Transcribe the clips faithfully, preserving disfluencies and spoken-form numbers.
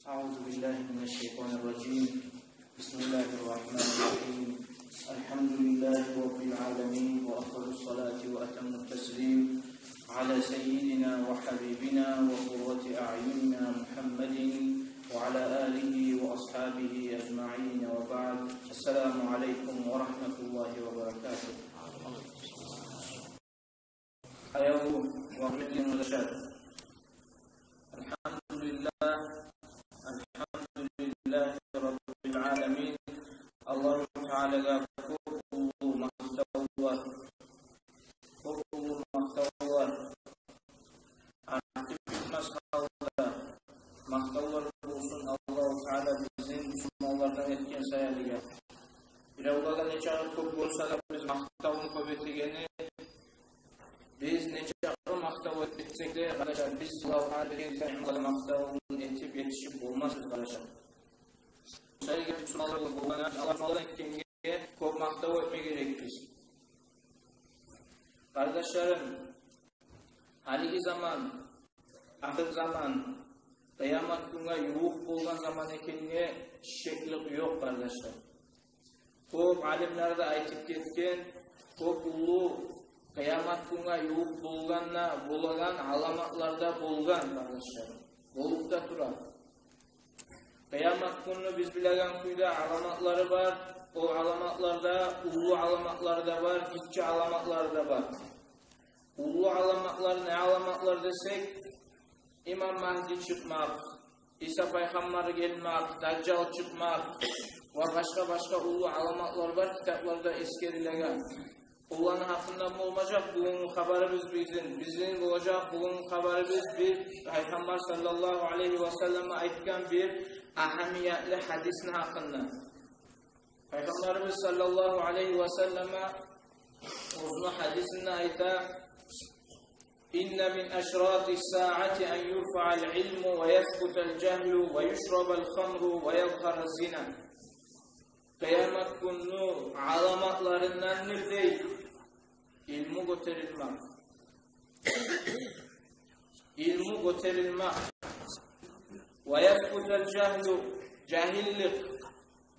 أعوذ بالله من الشيطان الرجيم. بسم الله الرحمن الرحيم. الحمد لله رب العالمين، وأفضل الصلاة وأتم التسليم على سيدنا وحبيبنا وقرة أعيننا محمد وعلى آله وأصحابه أجمعين، وبعد. السلام عليكم ورحمة الله وبركاته. Аявлу ва гьюрметли къардашлар. Алгьамдулиллагь, алгьамдулиллагьи раббил аламин. Аллагьу Таалагъа кёп уллу макътавлар, кёп уллу макътавлар. Артып битмес гьалда макътавлар болсун Аллагьу Таала бизин мусулманлардан этген саялыгъа. Биревлеге нечакъы кёп болса да, биз макътавну кёп этегени, биз нечакъы макътав этсек де, къардашлар, биз Аллагьу Таала берген ниъматлагъа макътавну этип етишип болмасбыз, къардашлар. Шо саялыгъа мусулманлар болгъанда, Аллагьу Таала этгенге кёп макътав этме герекбиз. Къардашларым, гьалиги заман, ахыр заман, къыямат гюнге ювукъ болгъан заман экенине шеклик ёкъ, къардашлар. Кёп алимлер де айтып гетген, кёп уллу къыямат гюнге ювукъ болгъанда болагъан аламатлар да болгъан, къардашлар. Болуп да тура. Къыямат гюнню биз билеген кюйде аламатлары бар. О аламатларда уллу аламатлар да бар, гиччи аламатлар да бар. Уллу аламатлар не аламатлар десек, Имам Магьди чыкъмакъ, Иса пайхаммар гелмек, Дажжал чыкъмакъ ва башгъа-башгъа уллу аламатлар бар, китапларда эсгерилеген. Оланы гьакъында болмажакъ бугюнгю хабарыбыз бизин. Бизин болажакъ бугюнгю хабарыбыз бир Пайхаммар саллаллагьу алайгьи ва саллам айтгъан бир агьамиятлы гьадисни гьакъында. Пайхаммарыбыз саллаллагьу алайгьи ва саллам оьзюню гьадисинде айта: «Инна мин ашратис-саати ан юрфаъал-илму ва ясбутал-жагьлу ва юшрабал-хамру ва язгьараз-зина». Къыямат гюнню аламатларындандыр дей илму гётерилмек. Илму гётерилмек. «Ва ясбутал-жагьлу», жагьиллик,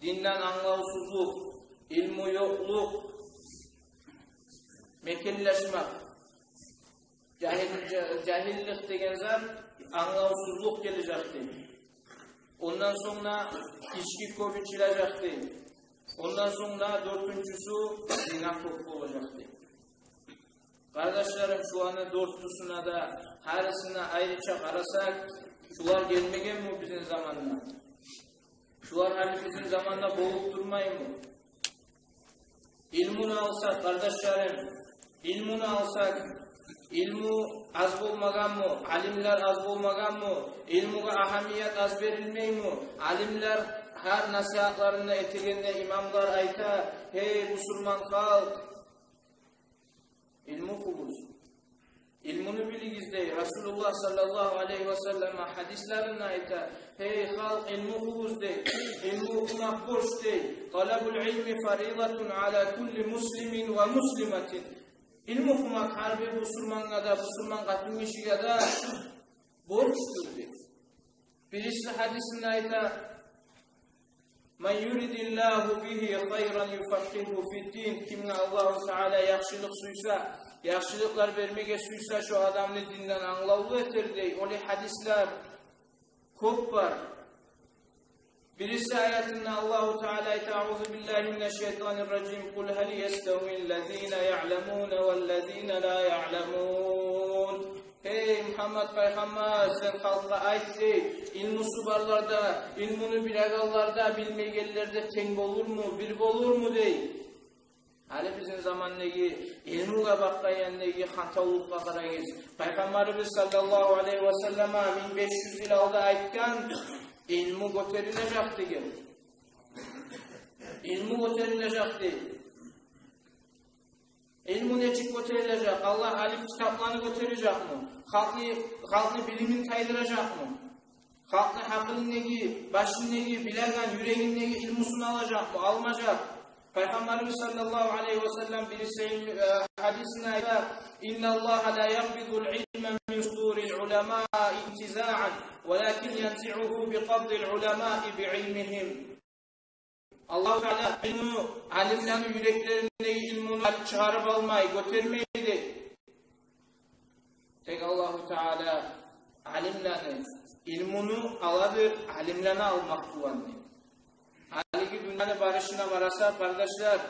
динден англавсузлукъ, илму ёкълукъ мекенлешмек. Жагьил-, жа-, жагьиллик деген зат, англавсузлукъ гележек дей. Ондан сонг да ички кёп ичилежек дей. Ондан сонг да дёртюнчюсю зина кёп болажакъ дей. Къардашларым, шуланы дёртюсюне де, гьарисине айрыча къарасакъ, шулар гелмегенми бизин заманда? Шулар гьали бизин заманда болуп турмаймы? Илмуну алсакъ, къардашларым, илмуну алсакъ, илму аз болмагъанмы? Алимлер аз болмагъанмы? Илмугъа агьамият аз берилмейми? Алимлер гьар насигьатларында этегенде имамлар айта: «Гьей, бусурман халкъ, илму охугъуз, илмуну билигиз», — дей. Расулуллагь саллаллагьу алайгьи ва саллам гьадислеринде айта: «Гьей халкъ, илму охугъуз», — дей. Илму охумакъ борч дей. «Талабул-илми фаридатун ала кулли муслимин ва муслиматин». Илму охумакъ гьар бир бусурмангъа да, бусурман къатынгишиге де борчдур дей. Бириси гьадисинде айта: «Ман юридиллагьу бигьи хайран юфакъкъигьгьу фид-дин». Кимге Аллагьу Таала яхшылыкъ сюйсе, яхшылыкълар бермеге сюйсе, шо адамны динден англавлу этер дей. Олай гьадислер кёп бар. Бириси аятында Аллагьу Таала айта: «Аузу биллагьи минаш-шайтанир-ражим. Къул гьал яставил-лазина яъламуна вал-лазина ла яъламун». Гьей Мугьаммад пайхаммар, сен халкъгъа айт дей, илмусу барлар да, илмуну билегенлер де, билмейгенлер де тенг болурму, бир болурму дей. Гьали бизин замандагъы илмугъа бакъгъан яндагъы хантавлукъгъа къарагъыз. Пайхаммарыбыз саллаллагьу алайгьи ва саллам минг беш юз йыл алда айтгъан: «Илму гётерилежек», — деген. Илму гётерилежек дей. Илму нечик гётерилежек? Аллагь алип китапланы гётережекми? Халкъны, халкъны билимин тайдыражакъмы? Халкъны гьакъылындагъы, башындагъы, билеген, юрегиндеги илмусун алажакъмы? Алмажакъ. Пайхаммарыбыз саллаллагьу алайгьи ва саллам бириси, э, гьадисинде айта: «Инналлагьа ла якъбидул илма мин судурил уламаи интизаан, валакин янзиугьу бикъабдил уламаи биилмигьим». Аллагьу Таала илмуну, алимлени юреклериндеги илмуну алып чыгъарып алмай, гётермей дей. Тек Аллагьу Таала алимлени илмуну аладыр, алимлени алмакъ булан дей. Гьалиги дюньяны барышына къарасакъ, къардашлар,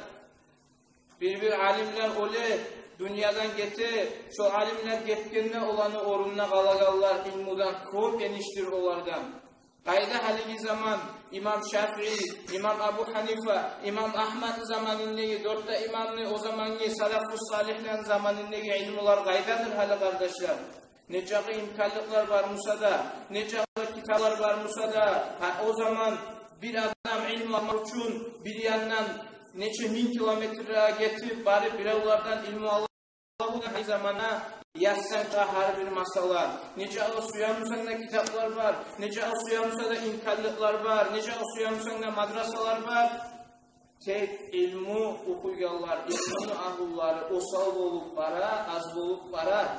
бир-бир алимлер оьле, дюньядан гете, шо алимлер гетгенде оланы орнуна къалагъанлар илмудан кёп энишдир олардан. Къайда гьалиги заман имам Шафии, имам Абу Гьанифа, имам Агьмадны заманындагъы, дёрт де имамны, о замангъы салафу салигьлени заманындагъы илмулар къайдадыр гьали, къардашлар? Нечакъы имканлыкълар бар буса да, нечакъы китаплар бар буса да, гьа, о заман бир адам илму алмакъ учун бир яндан нече минг километрлеге гетип барып, биревлерден илму ала. Бу гьар заманда язсанг да гьар бир масъала, нечакъы сюе бусанг да китаплар бар, нечакъы сюе буса да имканлыкълар бар, нечакъы сюе бусанг да мадрасалар бар. Тек илму охуйгъанлар, илмуну агьлулары осал болуп бара, аз болуп бара.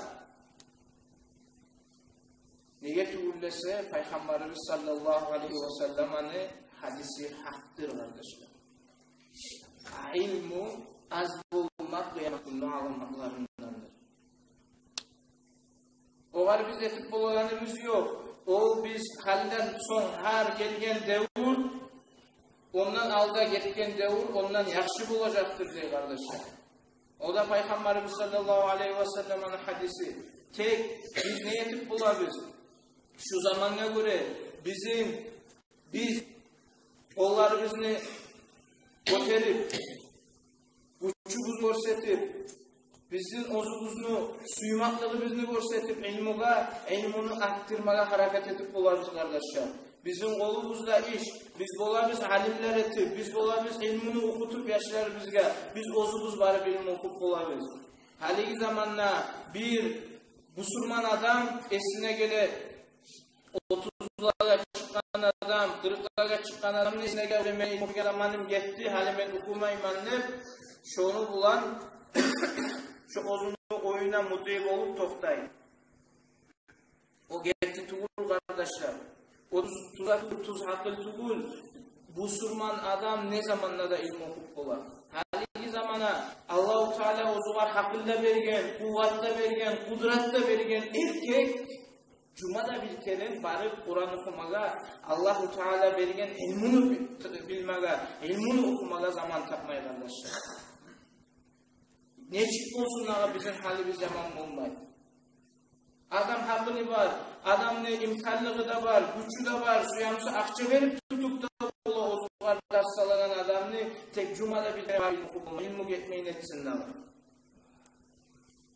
Неге тюгюл десе, Пайхаммарыбыз саллаллагьу алайгьи ва салламны гьадиси гьакъдыр, къардашлар. Илму аз болмакъ къыямат гюнню аламатларындандыр. Огъар биз этип болагъаныбыз ёкъ. О биз гьалдан сонг гьар гелген девюр, ондан алда гетген девюр ондан яхшы болажакъдыр дей, къардашлар. О да Пайхаммарыбыз саллаллагьу алайгьи ва салламны гьадиси. Тек биз не этип болабыз? Шу замангъа гёре бизин, биз къолларыбызны гётерип, гючюбюзню гёрсетип, бизин оьзюбюзню сюймеклигибизни гёрсетип, илмугъа, илмуну артдырмагъа гьаракат этип болабыз, къардашлар. Бизин къолубузда иш, биз болабыз алимлер этип, биз болабыз илмуну охутуп яшларыбызгъа, биз оьзюбюз барып илму охуп болабыз. Гьалиги заманда бир бусурман адам эсине геле, отузлагъа чыкъгъан адам, къыркълагъа чыкъгъан адам эсине геле: «Мен охуйгъан заманым гетди, гьали мен охумайман», — деп, шону булан шо оьзюню оюна мутаъ болуп токътай. О герти тюгюл, къардашлар. О тюз, тюз акъыл, тюз акъыл тюгюл. Бусурман адам не заманда да илму охуп бола. Гьалиги заманда Аллагьу Таала оьзюгер акъыл да берген, къуват да берген, къудрат да берген эркек жумада бир керен барып Къуран охумагъа, Аллагьу Таала берген илмуну би-, билмеге, илмуну охумагъа заман тапмай, къардашлар. Нечик болсун дагъы, бизин гьалибиз яман болмай. Адам акъылы бар, адамны имканлыгъы да бар, гючю де бар, сюе буса акъча берип тутуп да бола оьзюгер дарс алагъан адамны, тек жумада бир керен барып охуп болмай, илму гетмей нетсин дагъы.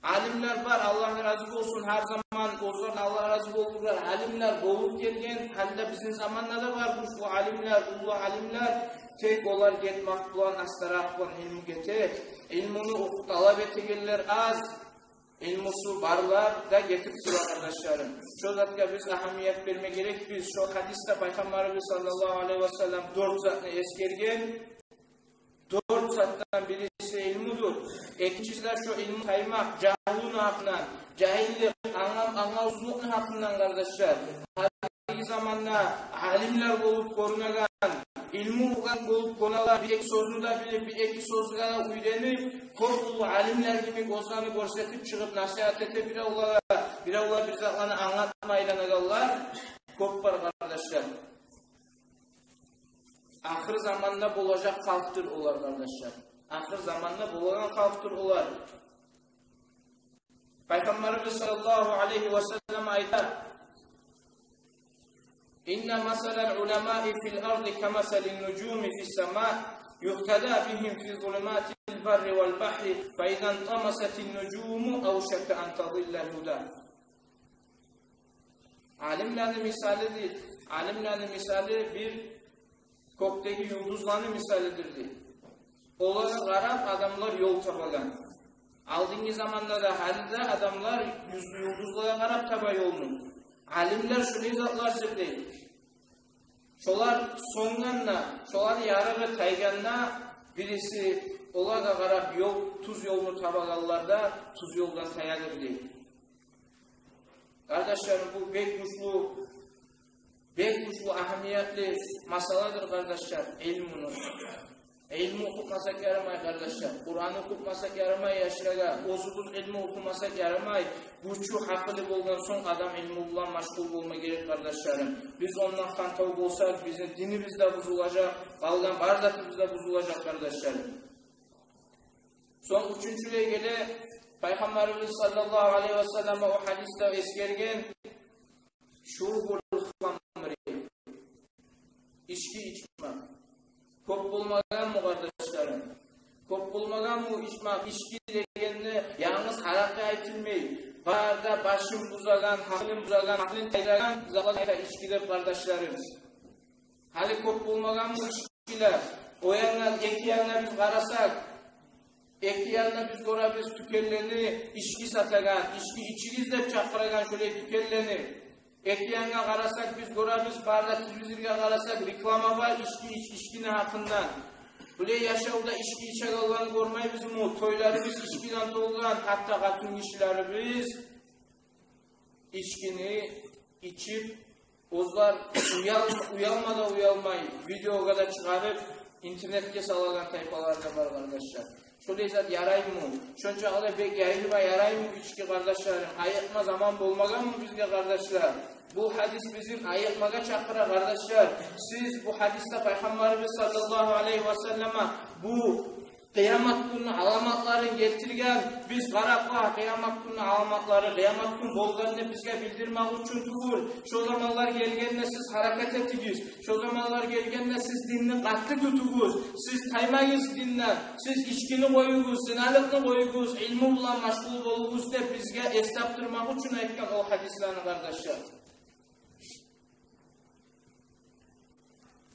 Алимлер бар, Аллагь рази болсун, гьар заман оьзлерден Аллагь рази болуп тургъан алимлер болуп гелген, гьали де бизин заманда да бар бу, бу алимлер, уллу алимлер, тек олар гетмек булан астаракъ булан илму гете, илмуну охуп талап этегенлер аз. Илмусу барлар да гетип тура, къардашларым. Шо затгъа биз агьамият берме герекбиз. Шо гьадисде Пайхаммарыбыз саллаллагьу алайгьи ва саллам дёрт затны эсгерген. Дёрт затдан бириси илмудур. Экинчиси де шо илму таймакъ, жагьиллени гьакъындан, жагьиллик, англам-, англавсузлукъну гьакъындан, къардашлар. Гьалиги заманда алимлер болуп гёрюнеген, илму охугъан болуп гёрюнеген, бир-эки сёзню де билип, бир-эки сёзге де уьйренип, кёп уллу алимлер йимик оьзлени гёрсетип чыгъып, насигьат эте биревлеге, биревлеге бир затланы англатма айланагъанлар кёп бар, къардашлар. Ахыр заманда болажакъ халкъдыр олар, къардашлар. Ахыр заманда болагъан халкъдыр олар. Пайхаммарыбыз саллаллагьу алайгьи ва саллам айта: «Инна масалал уламаи фил арди камасалин нужуми фис сама, юхтада бигьим фи зулуматил барри вал багьри, фа иза интамасатин нужуму авшака ан тазиллал гьуда». Алимлени мисалы дей, алимлени мисалы бир кёкдеги юлдузланы мисалыдыр дей. Олагъа къарап адамлар ёл табагъан. Алдынгъы заманда да, гьали де адамлар юз-, юлдузлагъа къарап таба ёлну. Алимлер шулай затлардыр дей. Шолар сёнгенде, шоланы ярыгъы тайгъанда, Бириси олагъа къарап ёл, тюз ёлну табагъанлар да тюз ёлдан таядыр дей. Къардашларым, бу бек гючлю, бек гючлю агьамиятлы масъаладыр, къардашлар, илмуну. Илму охутмасакъ ярамай, къардашлар. Къуран охутмасакъ ярамай яшлагъа, оьзюбюз илму охумасакъ ярамай. Гючю, гьакъылы болгъан сонг адам илму булан машгъул болма герек, къардашларым. Биз ондан хантав болсакъ, бизин динибиз де бузулажакъ, къалгъан бар затыбыз да бузулажакъ, къардашларым. Сонг уьчюнчюлей геле, Пайхаммарыбыз саллаллагьу алайгьи ва саллам о гьадисде эсгерген: «Шурбул хамри». Ички ичмек. Кёп болмагъанмы, къардашларым? Кёп болмагъанмы ичмек? Ички дегенде янгыз гьаракъы айтылмай. Бар да башын бузагъан, гьакъылын бузагъан, гьакъылын тайдырагъан затлар айта ички деп, къардашларым. Гьали кёп болмагъанмы ичкилер? О янгъа, эки янгъа биз къарасакъ, эки янгъа биз гёребиз тюкенлени, ички сатагъан, ички ичигиз деп чакъырагъан шолай тюкенлени. Эки янгъа къарасакъ, биз гёребиз, бар да телевизоргъа къарасакъ, реклама бар ички, ич-, ичкини гьакъындан. Булай яшавда ички ичегенлени гёрмейбизми? Тойларыбыз ичкиден толгъан, гьатта къатынгишилерибиз ичкини ичип, оьзлер уял-, уялма да уялмай, видеогъа да чыгъарып, интернетге салагъан тайпалар да бар, къардашлар. Шолай зат яраймы? Шончакъы да бек яйылма яраймы ички, къардашларым? Айыкъма заман болмагъанмы бизге, къардашлар? Бу гьадис бизин айыкъмагъа чакъыра, къардашлар. Сиз бу гьадисде Пайхаммарыбыз саллаллагьу алайгьи ва саллама бу къыямат гюнню аламатларын гелтирген, биз къарап, къыямат гюнню аламатлары, къыямат гюн болгъанны бизге билдирмек учун тюгюл. Шо заманлар гелгенде сиз гьаракат этигиз. Шо заманлар гелгенде сиз динни къатты тутугъуз. Сиз таймагъыз динден. Сиз ичкини къоюгъуз, зиналыкъны къоюгъуз, илму булан машгъул болугъуз деп бизге эс тапдырмакъ учун айтгъан о гьадислени, къардашлар.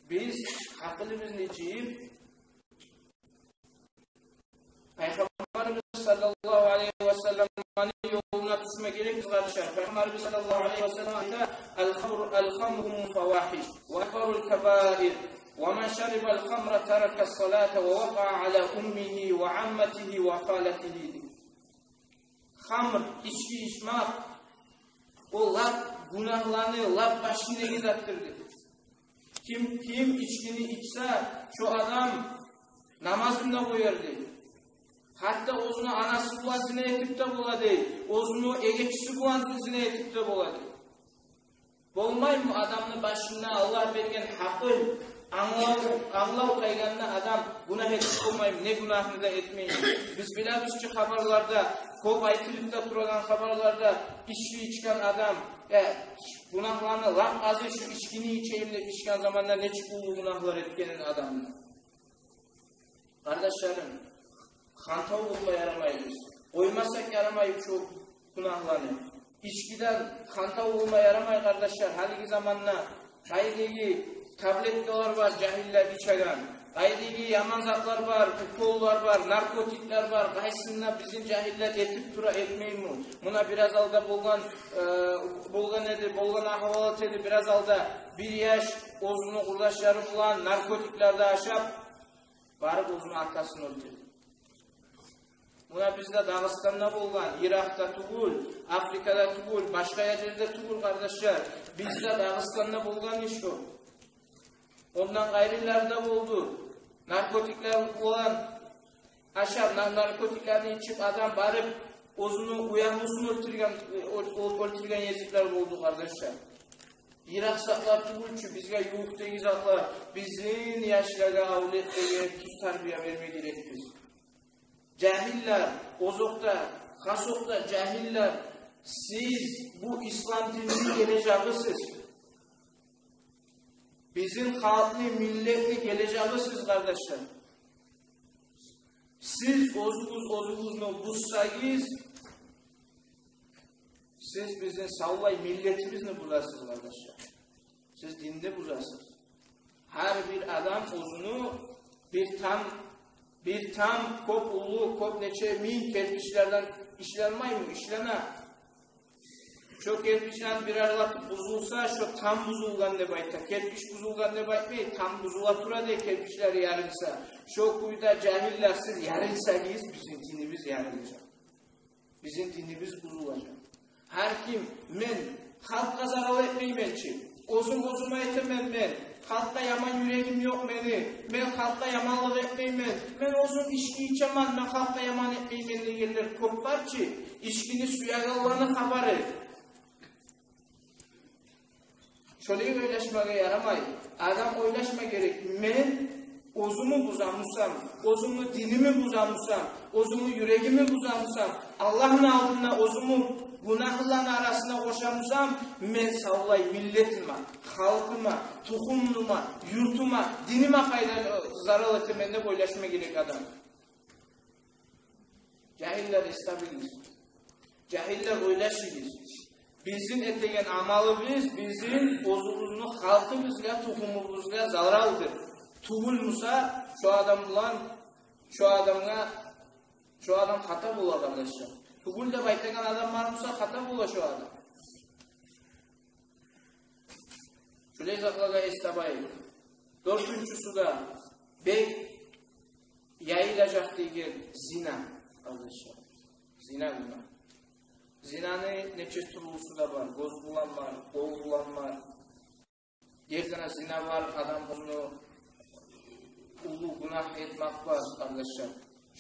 Биз гьакъылыбызны жыйып, Пайхаммарыбыз саллаллагьу алайгьи ва салламны ёлуна тюшме герекбиз, къардашлар. Пайхаммарыбыз саллаллагьу алайгьи ва саллам айта: «Ал-хамру, ал-хамру фавагьиш, ва акбарул кабаир, ва ман шарибал хамра таракас салата, ва вакъаа ала уммигьи, ва амматигьи, ва халатигьи», — дей. Хамр, ички ичмек, о лап гюнагьланы лап башындагъы затдыр, дей. Ким, ким ичкини ичсе, шо адам намазын да къояр, дей. Гьатта оьзюню анасы булан зина этип де бола, дей. Оьзюню эгечиси булан зина этип де бола, дей. Болмаймы адамны башында Аллагь берген гьакъыл, англав, англав тайгъанда адам гюнагь этип болмаймы, не гюнагьны да этмейми? Биз билебиз чи, хабарларда, кёп айтылып да турагъан хабарларда, ички ичген адам, э, гюнагьланы лап азы шу ичкини ичейим деп ичген заманда нечик уллу гюнагьлар этгенин адамны. Къардашларым, хантав болма ярамайбыз. Къоймасакъ ярамай шу гюнагьланы. Ичкиден хантав болма ярамай, къардашлар. Гьалиги заманда къайдагъы таблеткалар бар жагьиллер ичеген, къайдагъы яман затлар бар, уколлар бар, наркотиклер бар. Къайсын да бизин жагьиллер этип тура, этмейми? Муна бираз алда болгъан, э, болгъан эди, болгъан агьвалат эди бираз алда. Бир яш оьзюню къурдашлары булан наркотиклер де ашап, барып оьзюню атасын оьлтюрдю. Муна бизде Дагъыстанда болгъан, Иракъда тюгюл, Африкада тюгюл, башгъа ерлерде тюгюл, къардашлар. Бизде Дагъыстанда болгъан иш бу. Ондан къайрылар да болду. Наркотиклер булан ашап, на-, наркотиклени ичип адам барып оьзюню уьягьлюсюн оьлтюрген, оьл-, оьл-, оьлтюрген ерлер болду, къардашлар. Йыракъ затлар тюгюл чю, бизге ювукъдагъы затлар. Бизин яшлагъа, авлетлеге тюз тарбия берме герекбиз. Жагьиллер, озокъда, хасокъда жагьиллер, сиз бу ислам динни гележегисиз. Бизин халкъны, миллетни гележегисиз, къардашлар. Сиз оьзюгюз оьзюгюзню бузсагъыз, сиз бизин савлай миллетибизни бузасыз, къардашлар. Сиз динни бузасыз. Гьар бир адам оьзюню бир там, бир там кёп уллу, кёп нече минг керпичлерден ишленмейми? Ишлене. Шо керпичлени бир аралатып бузулса, шо там бузулгъан деп айта. Керпич бузулгъан деп айтмай, там бузула тура дей, керпичлери ярылса. Шо кюйде, жагьиллер, сиз ярылсагъыз, бизин динибиз ярылажакъ. Бизин динибиз бузулажакъ. Гьар ким: «Мен халкъгъа зарал этмеймен чи, оьзюм оьзюме этемен, мен халкъгъа яман юрегим ёкъ мени, мен халкъгъа яманлыкъ этмеймен, мен оьзюм ички ичемен, мен халкъгъа яман этмеймен», – дегенлер кёп бар чы, ичкини сюегенлени хабары. Шолай ойлашмагъа ярамай. Адам ойлашма герек: «Мен оьзюмню бузамусам, оьзюмню динимни бузамусам, оьзюмню юрегимни бузамусам, Аллагьны алдында оьзюмню гюнагьланы арасына къошамусам, мен савлай миллетиме, халкъыма, тухумума, юртума, диниме къайда зарал этемен?» – деп ойлашма герек адам. Жагьиллер, эс табыгъыз. Жагьиллер, ойлашыгъыз. Бизин этеген амалыбыз бизин оьзюбюзню халкъыбызгъа, тухумубузгъа заралдыр. Тюгюл буса, шо адам булан, шо адамгъа, шо адам хата бола, къардашлар. Тюгюл деп айтагъан адам бар буса, хата бола шо адам. Шулай затлагъа эс табайыкъ. Дёртюнчюсю де бек яйылажакъ деген зина, къардашлар. Зина гюнагь. Зинаны нече тюрлюсю де бар. Гёз булан бар, къол булан бар. Гертиден зина бар, адам оьзюню уллу гюнагь этмек бар, къардашлар.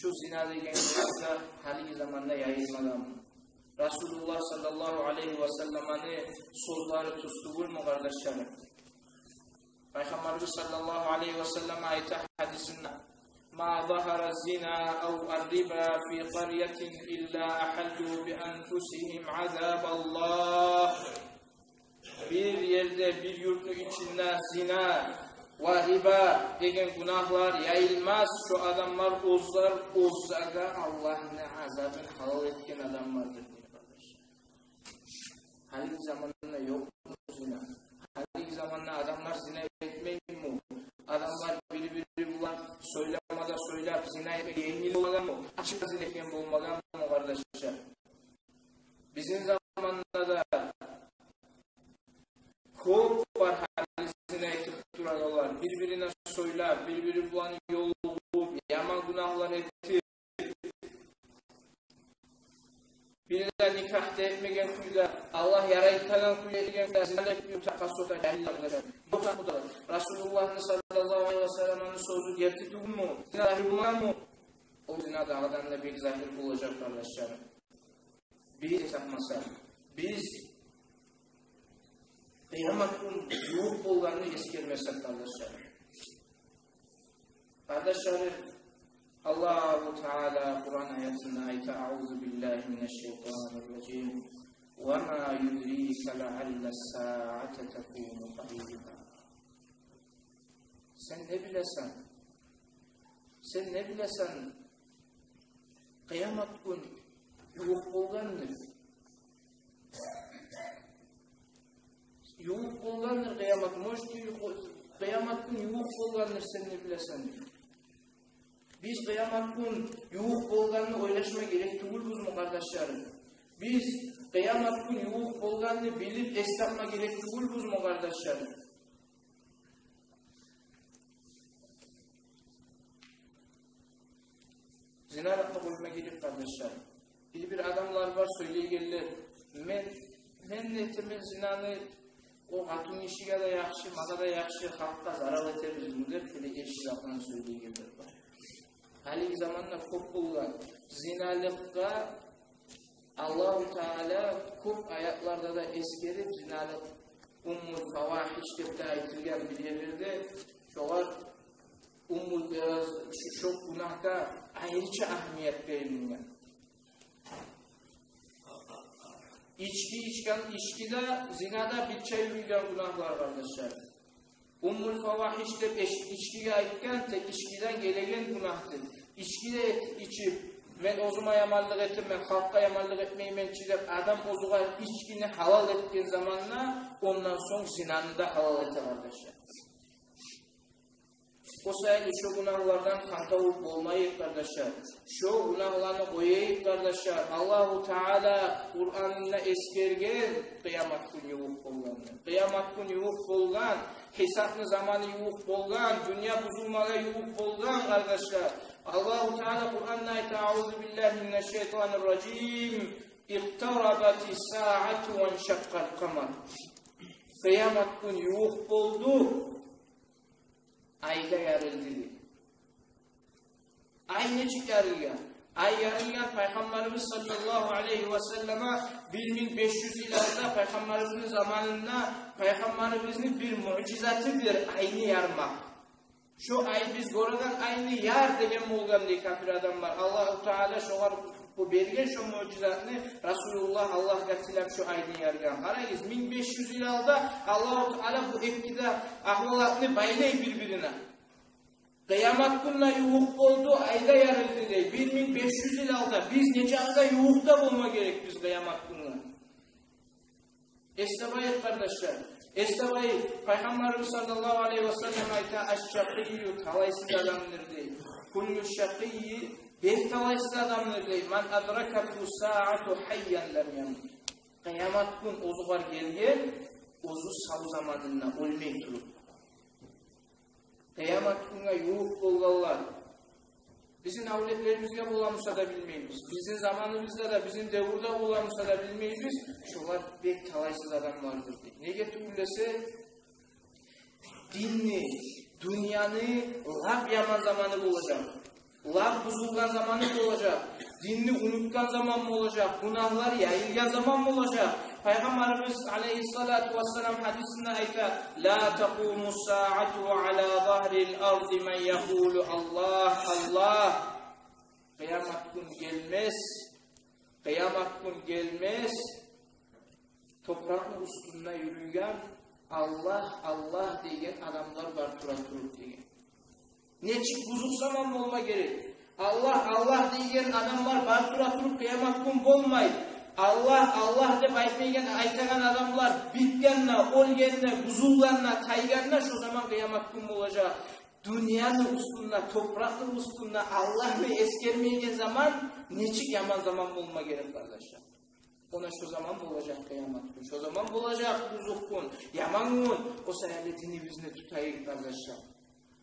Шу зина деген зат да гьалиги заманда яйылмагъанмы? Расулуллагь саллаллагьу алайгьи ва салламны сёзлери тюз тюгюлмю, къардашларым? Пайхаммарыбыз саллаллагьу алайгьи ва саллам айта гьадисинде: «Ма загьара зина ав ар-риба фи къарятин илла агьаллу би анфусигьим азабаллагь». Бир ерде, бир юртну ичинде зина ва риба деген гюнагьлар яйылмас, шо адамлар оьзлер оьзлеге Аллагьны азабын гьалал этген адамлардыр, дей, къардашлар. Гьалиги заманда ёкъму зина? Гьалиги заманда адамлар зина этмейми? Адамлар бири-бири булан сёйлеме де сёйлеп, зина этмек енгил болмагъанмы? Ачыкъ зина этген болмагъанмы, къардашлар? Бизин заманда да кёп бар гьали зина этип турагъанлар. Бир-бирине сёйлеп, бир-бири булан ёлугъуп, яман гюнагьлар этип, бир де никагь да этмеген кюйде, Аллагь ярайгъан кюйде этген кюйде зина этип юрюйген кёп бар. Ёкъ, бу да Расулуллагьны саллаллагьу алайгьи ва салламны сёзю герти тюгюлмю? Зина загьир болмагъанмы? О зина дагъыдан да бек загьир болажакъ, къардашларым. Биз сакъмасакъ, биз къыямат гюн ювукъ болгъанны эсгермесек, къардашларым. Къардашларым, Аллагьу Таала Къуран аятында айта: «Аузу биллагьи минаш-шайтанир-ражим. Ва ма юдрика лаалла-с-саата такуну къариба». Сен не билесен? Сен не билесен? Къыямат гюн ювукъ болгъанны. Ювукъ болгъандыр къыямат. Может, ювукъ, къыямат гюн ювукъ болгъандыр, сен не билесен? Биз къыямат гюн ювукъ болгъанны ойлашма герек тюгюлбюзмю, къардашларым? Биз къыямат гюн ювукъ болгъанны билип эс тапма герек тюгюлбюзмю, къардашларым? Зиналыкъны къойма герек, къардашлар. Бир-бир адамлар бар, сёйлейгенлер: «Мен, мен не этемен зинаны, о къатынгишиге де яхшы, магъа да яхшы, халкъгъа зарал этебиз бу», – деп, бир эшик якъдан сёйлейгенлер бар. Гьалиги заманда кёп болгъан зиналыкъгъа Аллагьу Таала кёп аятларда да эсгерип, зиналыкъ уммул фавагьиш деп де айтылгъан бир ерлерде, шогъар уммул, э, шу, шу гюнагьгъа айрыча агьамият берилген. Ички ичген, ички де, зина да бирче юрюйген гюнагьлар, къардашлар. Уммул фавагьиш деп эш-, ичкиге айтгъан, тек ичкиден гелеген гюнагьдыр. Ички де эт-, ичип, «Мен оьзюме яманлыкъ этемен, халкъгъа яманлыкъ этмеймен чи», – деп, адам оьзюне ичкини гьалал этген заманда, ондан сонг зинаны да гьалал эте, къардашлар. О саялы шо гюнагьлардан къартавуп болмайыкъ, къардашлар. Шо гюнагьланы къояйыкъ, къардашлар. Аллагьу Таала Къуранында эсгерген къыямат гюн ювукъ болгъанны. Къыямат гюн ювукъ болгъан, гьисапны заманы ювукъ болгъан, дюнья бузулмагъа ювукъ болгъан, къардашлар. Аллагьу Таала Къуранда айта: «Аузу биллагьи минаш-шайтанир-ражим. Икътарабатис-саату ваншаккъал къамар». Къыямат гюн ювукъ болду, ай да ярылды, дей. Ай нечик ярылгъан? Ай ярылгъан Пайхаммарыбыз саллаллагьу алайгьи васаллама бир минг беш юз йыл алда, Пайхаммарыбызны заманында, Пайхаммарыбызны бир муъжизаты, бир айны ярмакъ. Шо ай, биз гёреген айны яр деген болгъан, дей, капир адамлар. Аллагьу Таала шогъар бу берген шо муъжизатны, Расулуллагь Аллагьгъа тилеп шо айны яргъан. Къарагъыз, минг беш юз йыл алда Аллагьу Таала бу эки де агьвалатны байлай бир-бирине. Къыямат гюн де ювукъ болду, ай да ярылды, дей. Бир минг беш юз йыл алда, биз не чакъы да ювукъда болма герекбиз къыямат гюнге. Эсде бар эдик, къардашлар. Эсде бар эдик. Пайхаммарыбыз саллаллагьу алайгьи васаллам айта: «Аш-шакъийю», талайсыз адамдыр, дей. «Куллу шакъийи», бек талайсыз адамдыр, дей. «Ман адракатгьу-с-саату гьайян лам ямут». Къыямат гюн оьзюгер гелген, оьзю сав заманында, оьлмей туруп. Къыямат гюнге ювукъ болгъанлар. Бизин авлетлерибизге боламыса да билмейбиз. Бизин заманыбызда да, бизин девюрде боламыса да билмейбиз. Шолар бек талайсыз адамлардыр, дей. Неге тюгюл десе, динни, дюньяны лап яман заманы болажакъ. Лап бузулгъан заманы болажакъ. Динни унутгъан заман болажакъ. Гюнагьлар яйылгъан заман болажакъ. Пайхаммарыбыз алайгьиссалату вассалам гьадисинде айта: «Ла такъуму-с-саату ала загьрил-арди ман якъулу: Аллагь, Аллагь». Къыямат гюн гелмес. Къыямат гюн гелмес. Топуракъны уьстюнде юрюйген, «Аллагь, Аллагь» деген адамлар бар тура туруп, деген. Нечик бузукъ заман болма герек. «Аллагь, Аллагь» деген адамлар бар тура туруп, къыямат гюн болмай. «Аллагь, Аллагь» деп айтмайгъан, айтагъан адамлар битгенде, оьлгенде, бузулгъанда, тайгъанда, шо заман къыямат гюн болажакъ. Дюньяны уьстюнде, топуракъны уьстюнде Аллагьны эсгермейген заман нечик яман заман болма герек, къардашлар. Она шо заман болажакъ къыямат гюн. Шо заман болажакъ бузукъ гюн, яман гюн. О саялы динибизни тутайыкъ, къардашлар.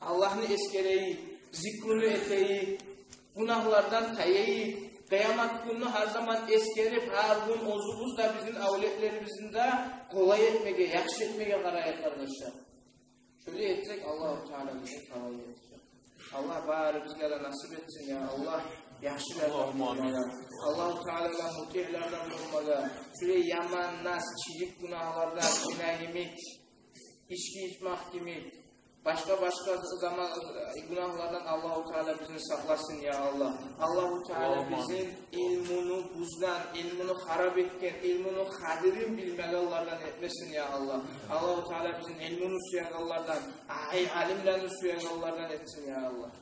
Аллагьны эсгерейик, зикруну этейик, гюнагьлардан тайайыкъ. Къыямат гюнню гьар заман эсгерип, гьар гюн оьзюбюз де, бизин авлетлерибизни де къолай этмеге, яхшы этмеге къарайыкъ, къардашлар. Шолай этсек, Аллагьу Таала бизин къабул этежек. Аллагь барыбызгъа да насип этсин, я Аллагь, яхшылардан болмагъа. Аллагьу Таалагъа мутиълардан болмагъа. Шолай яман нас, чирик гюнагьлардан, зина йимик, ички ичмек йимик, башгъа-башгъа заман гюнагьлардан Аллагьу Таала бизин сакъласын, я Аллагь. Аллагьу Таала бизин илмуну бузгъан, илмуну харап этген, илмуну къадирин билмегенлерден этмесин, я Аллагь. Аллагьу Таала бизин илмуну сюегенлерден, ай, алимлени сюегенлерден этсин, я Аллагь.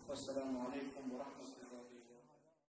Вассаламу алейкум ва рагьматуллагьи.